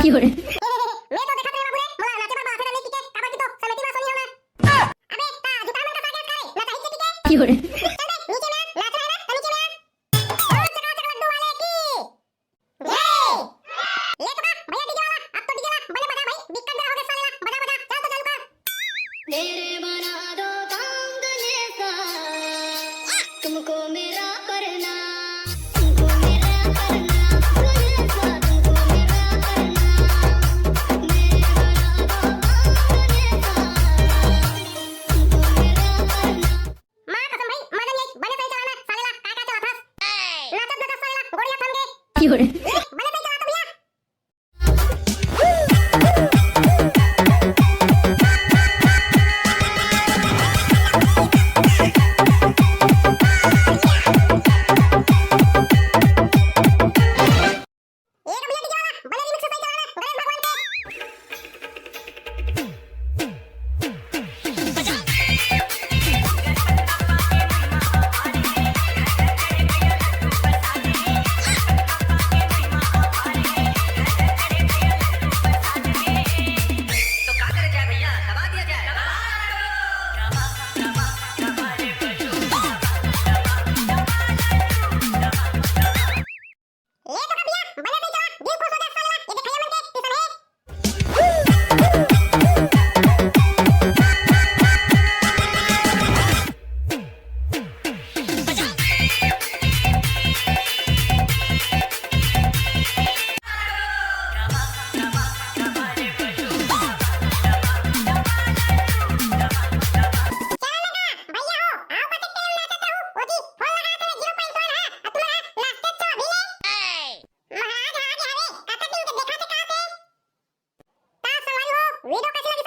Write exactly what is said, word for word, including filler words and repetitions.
की हो रे? मैं तो देखत रहे बाबू रे, मोला नाचे बर बलाथे ना नहीं टिके, काबर की तो समिति मा सोनी हो ना। अबे, ता जुकाम का सागे करे, ना चाहिए टिके। की हो रे? चल बे, नीचे में आ, नाच रहे ना, तो नीचे में आ। ओ चका चका लड्डू वाले की जय। ले तो का, भैया डीजे वाला, अब तो डीजे वाला, बने बजा भाई, दिक्कत ना होगे साले ला, बजा बजा, चल तो चालू कर। मेरे बना दो कांगलेसा, तुमको मेरा करना, तुमको मेरा करना, कांगलेसा, तुमको मेरा करना। मेरे बना दो कांगलेसा, तुमको मेरा करना। माँ कसम भाई, मजा नहीं आई, बने सही चलाना, साले ला, काय काय चलाथस? नाचत नाचत साले ला, गोड़िया थम गे। की हो रे? ले, बने सही चला तो भैया। ए कबीरा डीजे वाला, बने remix से सही चलाना, गणेश भगवान के। ले तो का भैया, बने सही चला, दिल खुश हो जाए साले ला, ये देखइया मन के, किसन हे। चलो ना, भैया हो, आओ बचत के नाचत रहू, ओजी, फोन लगा के zero point one है, आ तुम्हारा last test तो अभी ले। महाराज, आज हवे, कतक दिन के देखा थे का थे? का संगवारी हो, video कैसे